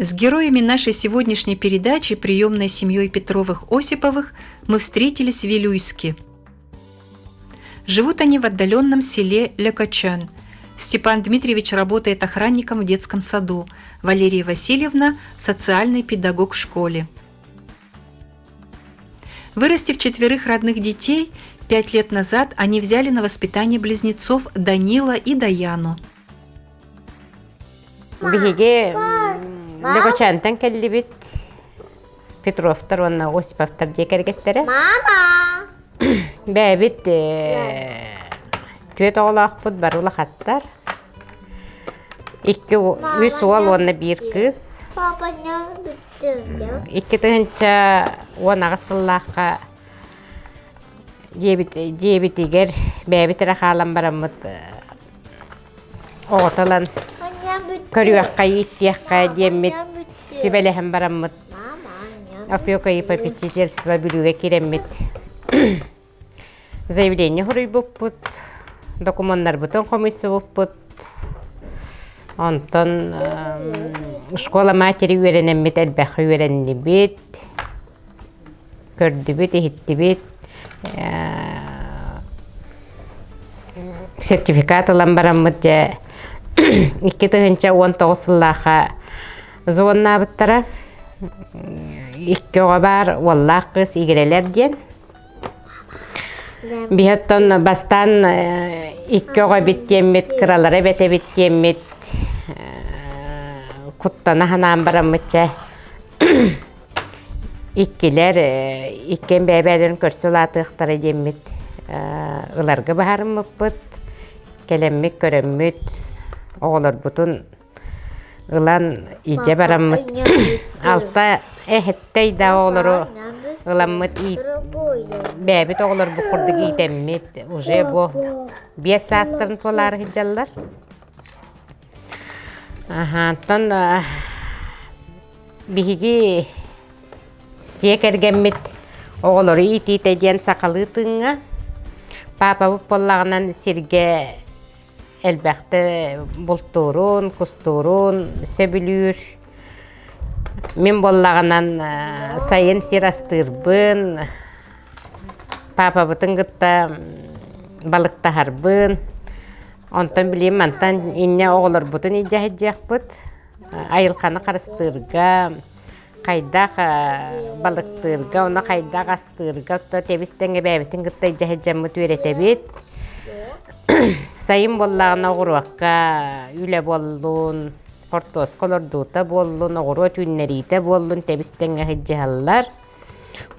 С героями нашей сегодняшней передачи «Приемной семьей Петровых-Осиповых» мы встретились в Вилюйске. Живут они в отдаленном селе Лекочан. Степан Дмитриевич работает охранником в детском саду, Валерия Васильевна – социальный педагог в школе. Вырастив четверых родных детей, пять лет назад они взяли на воспитание близнецов Данила и Даяну. Биһиги Лөгөчөөнтөн кэллибит Петровтар уонна Осиповтар дьиэ кэргэттэрэ. Мама! Бэйэбит түөрт оҕолоохпут бары улахаттар. Икки үс уол уонна биир кыыс. Папа 2018 сыллаахха дьиэбит дьиэбитигэр бэйэбит эрэ хаалан бараммыт оҕото ылан көрүөххэ, ииттиэххэ диэммит сүбэлэһэн бараммыт опека и попечительство Бүлүүгэ киирэммит заявление суруйбуппут, докумуоннарбытын хомуйсубуппут. Онтон школа матери үөрэнэммит элбэххэ үөрэннибит, көрдүбүт, иһиттибит. Сертификат ылан бараммыт дьэ 2019 сыллаахха звоннаабыттара. Икки оҕо баар, уоллаах кыыс игирэлэр диэн. Биһи оттон бастаан икки оҕо эбит диэммит, кыралара эбэт эбит диэммит куттана санаан бараммыт чэ иккилэр иккиэн бэйэ-бэйэлэрин көрсө улаатыахтара диэммит ыларга быһаарыммыппыт. Кэлэммит көрөммүт оҕолорбутун ылан илдьэ бараммыт алта эһэттэй да оҕолору ыламмыт бэйэбит оҕолорбут курдук иитэммит уже бу биэс саастарын туолаары сылдьаллар. Аха, оттон биһиги дьиэ кэргэммит оҕолору иитиитэ диэн сахалыы тыыҥҥа паапабыт буоллаҕынан сиргэ элбэхтэ бултуурун, кустуурун сөбүлүүр. Мин буоллаҕынан сайын сир астыырбын, паапабытын кытта балыктаһарбын. Онтон билигин мантан инньэ оҕолорбутун илдьэ сылдьыахпыт. Айылҕаны харыстыырга, хайдах балыктыырга, ону хайдах астыырга, оттон тэбис-тэҥ эбээбитин кытта илдьэ сылдьаммыт үөрэтэбит. Сайын буоллаҕына оҕуруокка үлэ буоллун, хортуоска олордуута буоллун, оҕуруот үүннэриитэ буоллун тэбис-тэҥҥэ сылдьыһаллар.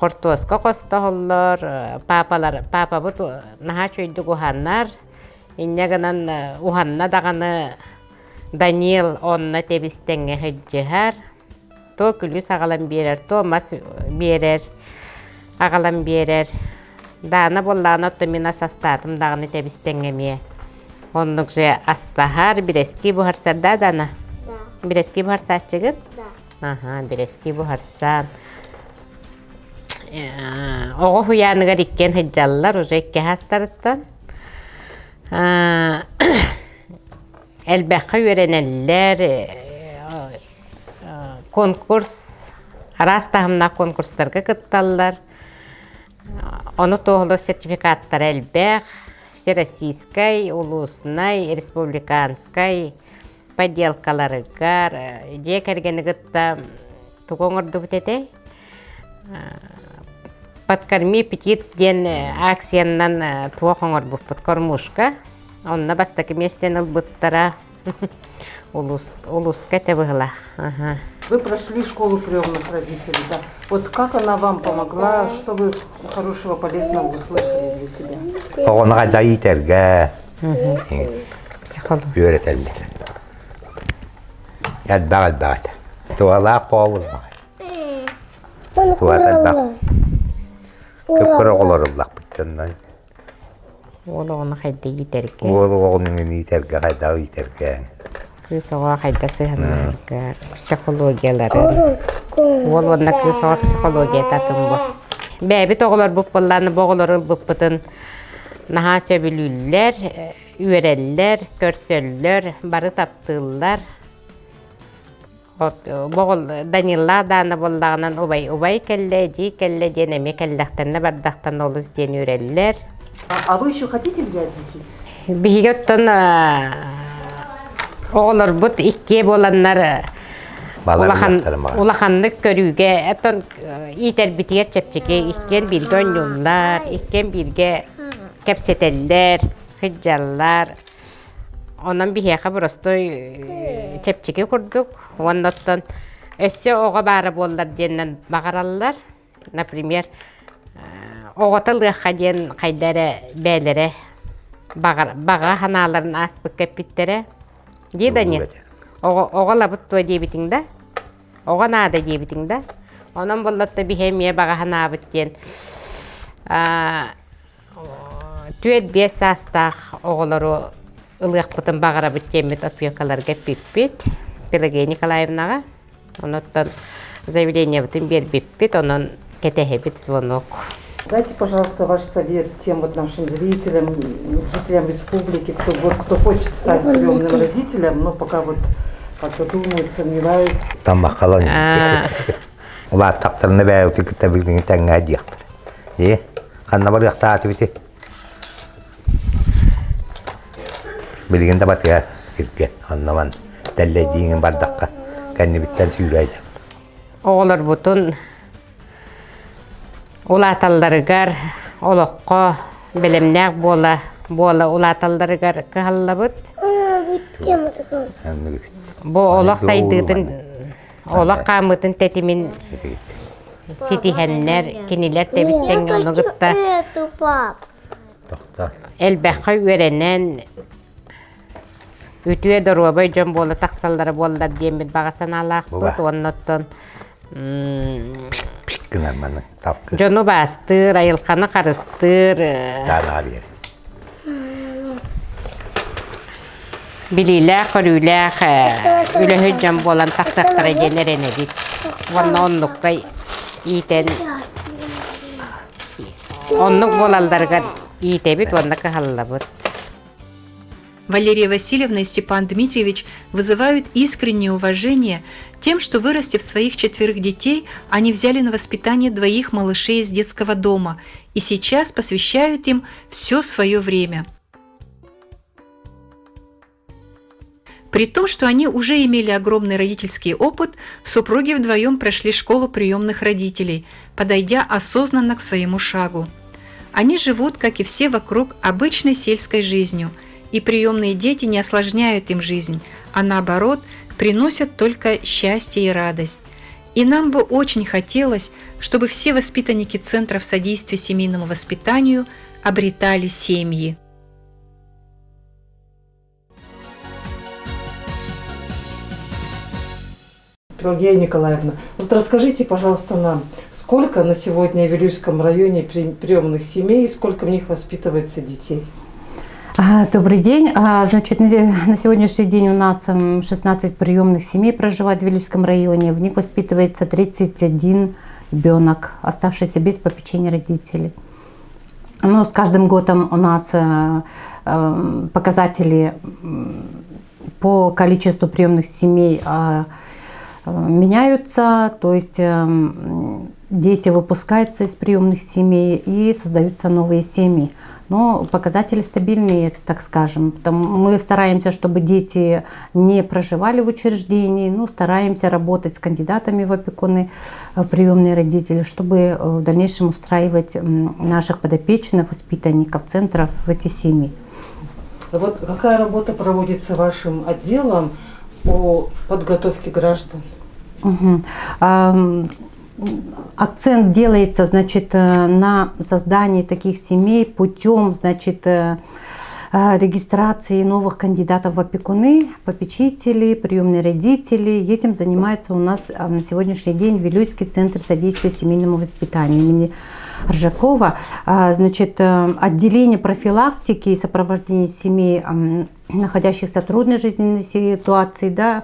Хортуоска хостоһоллор, паапалар, паапабыт наһаа үчүгэйдик уһанар. Инньэ гынан уһанна даҕаны Даниил онно тэбис-тэҥҥэ сылдьыһар. То күлүүс аҕалан биэрэр, то мас биэрэр, аҕалан биэрэр. Даана буоллаҕына оттон мин ас астаатым даҕаны тэбис-тэҥҥэ эмиэ. Оннук же астаһар, бирэски буһарсар да, Дана? Да. Бирэски буһарсааччыгыт? Да. Аха, бирэски буһарсан. Оҕо уһуйааныгар иккиэн сылдьаллар, уже икки астарыттан. Элбэххэ үөрэнэллэр, конкурс, араас таһымнаах конкурстарга кытталлар. Ону туоһулуур сертификаттара элбэх. Всероссийскай, улууснай, республиканскай поделкаларыгар дьиэ кэргэни кытта тугу оҥордубут этэй? Подкорми птиц диэн акциянан туох оҥорбуппут кормушка. Онно бастакы миэстэни ылбыттара. Улус, улуска этэ быһыылаах. Ага. Вы прошли школу приемных родителей, да? Вот как она вам помогла, что вы хорошего, полезного услышали для себя? Оҕону хайдах иитэргэ Психолог. үөрэтэллэр. Элбэх элбэх этэ. Туһалаах буоллаҕа. Туһата элбэх. Кып-кыра оҕолор ыллахпыттан Уол оҕону хайда иитэргэ. Уол оҕону иитэргэ хайдах иитэргэ. Кыыс оҕо хайда сыһыаннаһарга психологияларын. Уол уонна кыыс оҕо психологията атын бу. Бэйэбит оҕолорбут буоллааны бу оҕолору ылбыппытын наһаа сөбүлүүллэр, үөрэллэр, көрсөллөр, бары таптыыллар. Боҕол Данилла даана буоллаҕынан убай убай кэллэ, эдьиий кэллэ диэн эмиэ кэллэхтэринэ бардахтарына олус диэн үөрэллэр. А вы еще хотите взять детей? Биһиги оттон оҕолорбут иккиэ буоланнар улахан улаханнык көрүүгэ оттон иитэрбитигэр чэпчэки иккиэн бииргэ оонньууллар, иккиэн бииргэ кэпсэтэллэр, сылдьаллар. Онон биһиэхэ боростуой чэпчэки курдук уонна оттон өссө оҕо баара буоллар диэннэн баҕараллар. Например, оҕото ылыахха диэн хайда эрэ бээлэрэ баҕа санааларын ааспыкка эппиттэрэ. Дии да нет? Оҕо оҕолабыт дуо диэбитиҥ да? Оҕо наада диэбитиҥ да? Онон буоллатта биһи эмиэ баҕа санаабыт диэн Түөрт-биэс саастаах оҕолору ылыахпытын баҕарабыт диэммит опекаларга эппиппит Пелагея Николаевнаҕа. Онуттан заявлениебытын биэрбиппит, онон кэтэһэбит звонок. Дайте, пожалуйста, ваш совет тем вот нашим зрителям, жителям республики, кто, вот, кто хочет стать приемным родителем, но пока вот как-то думают, сомневаются. Таммахалан. Улааттахтарына бэйэбитин кытта билигин тэҥҥэ диэхтэрэ. Ээ, ханна барыахтаатыбыт Билигин да батыһа сиргэ онно-ман тэллэйдииҥин бардахха кэннибиттэн сүүрээйдэ. Оҕолорбутун улааталларыгар олоххо бэлэмнээх буола буола улааталларыгар кыһаллабыт. Бу олох сайдыытын олох хаамыытын тэтимин ситиһэннэр, кинилэр тэбис-тэҥҥэ ону кытта элбэххэ үөрэнэн, үтүө доруобай дьон буола тахсаллара буоллар диэммит баҕа санаалаахпыт уонна оттон дьону баастыыр, айылҕаны харыстыыр Билиилээх-көрүүлээх, үлэһит дьон буолан тахсыахтара диэн эрэнэбит. Уонна оннукка иитэн, оннук буолалларыгар иитэбит уонна кыһаллабыт. Валерия Васильевна и Степан Дмитриевич вызывают искреннее уважение тем, что, вырастив своих четверых детей, они взяли на воспитание двоих малышей из детского дома и сейчас посвящают им все свое время – При том, что они уже имели огромный родительский опыт, супруги вдвоем прошли школу приемных родителей, подойдя осознанно к своему шагу. Они живут, как и все вокруг, обычной сельской жизнью, и приемные дети не осложняют им жизнь, а наоборот, приносят только счастье и радость. И нам бы очень хотелось, чтобы все воспитанники центров содействия семейному воспитанию обретали семьи. Пелагея Николаевна, вот расскажите, пожалуйста, нам, сколько на сегодня в Вилюйском районе приемных семей и сколько в них воспитывается детей? Добрый день. Значит, на сегодняшний день у нас 16 приемных семей проживает в Вилюйском районе. В них воспитывается 31 ребенок, оставшийся без попечения родителей. Но с каждым годом у нас показатели по количеству приемных семей меняются, то есть дети выпускаются из приемных семей и создаются новые семьи. Но показатели стабильные, так скажем. Мы стараемся, чтобы дети не проживали в учреждении, но стараемся работать с кандидатами в опекуны, приемные родители, чтобы в дальнейшем устраивать наших подопечных, воспитанников центров в эти семьи. Вот какая работа проводится вашим отделом по подготовке граждан? Угу. Акцент делается, значит, на создании таких семей путем, значит, регистрации новых кандидатов в опекуны, попечители, приемные родители. Этим занимается у нас на сегодняшний день Вилюйский центр содействия семейному воспитанию имени Аржакова. Значит, отделение профилактики и сопровождения семей, находящихся в трудной жизненной ситуации, да,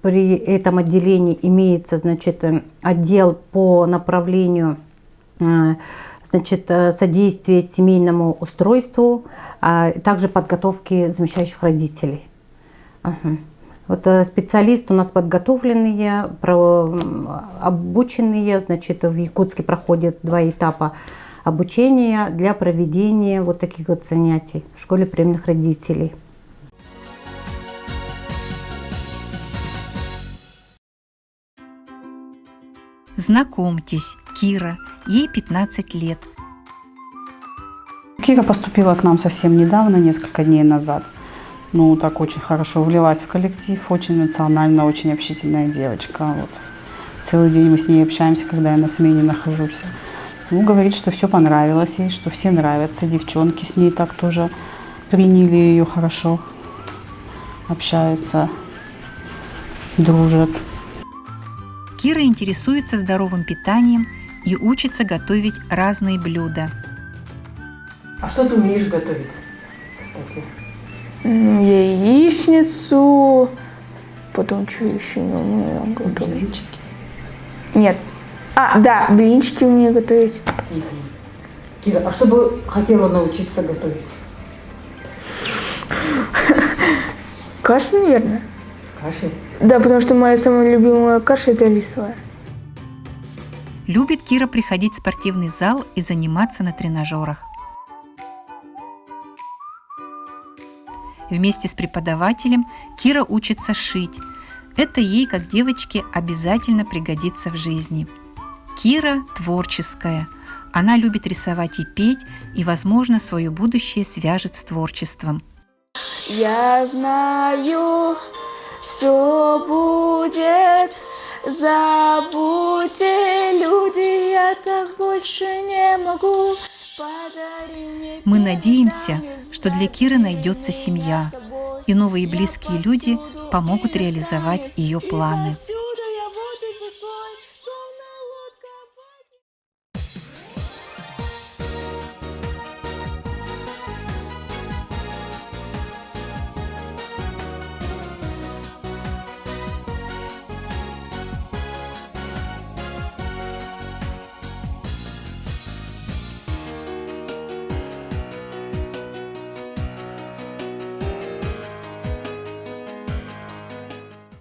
при этом отделении имеется, значит, отдел по направлению, значит, содействие семейному устройству, а также подготовке замещающих родителей. Ага. Вот специалисты у нас подготовленные, обученные, значит, в Якутске проходят два этапа обучения для проведения вот таких вот занятий в школе приемных родителей. Знакомьтесь, Кира, ей 15 лет. Кира поступила к нам совсем недавно, несколько дней назад. Ну, так очень хорошо влилась в коллектив, очень эмоционально, очень общительная девочка. Вот. Целый день мы с ней общаемся, когда я на смене нахожусь. Ну, говорит, что все понравилось ей, что все нравятся. Девчонки с ней так тоже приняли ее хорошо, общаются, дружат. Кира интересуется здоровым питанием и учится готовить разные блюда. А что ты умеешь готовить, кстати? Ну, я яичницу, потом что еще не умею готовить. Блинчики? Нет. А, да, блинчики умею готовить. Кира, а что бы хотела научиться готовить? Кашу, наверное. Каши? Да, потому что моя самая любимая каша – это рисовая. Любит Кира приходить в спортивный зал и заниматься на тренажерах. Вместе с преподавателем Кира учится шить. Это ей, как девочке, обязательно пригодится в жизни. Кира творческая. Она любит рисовать и петь, и, возможно, свое будущее свяжет с творчеством. Я знаю, все будет. Забудьте, люди, я так больше не могу. Мы надеемся, что для Киры найдется семья, и новые близкие люди помогут реализовать ее планы.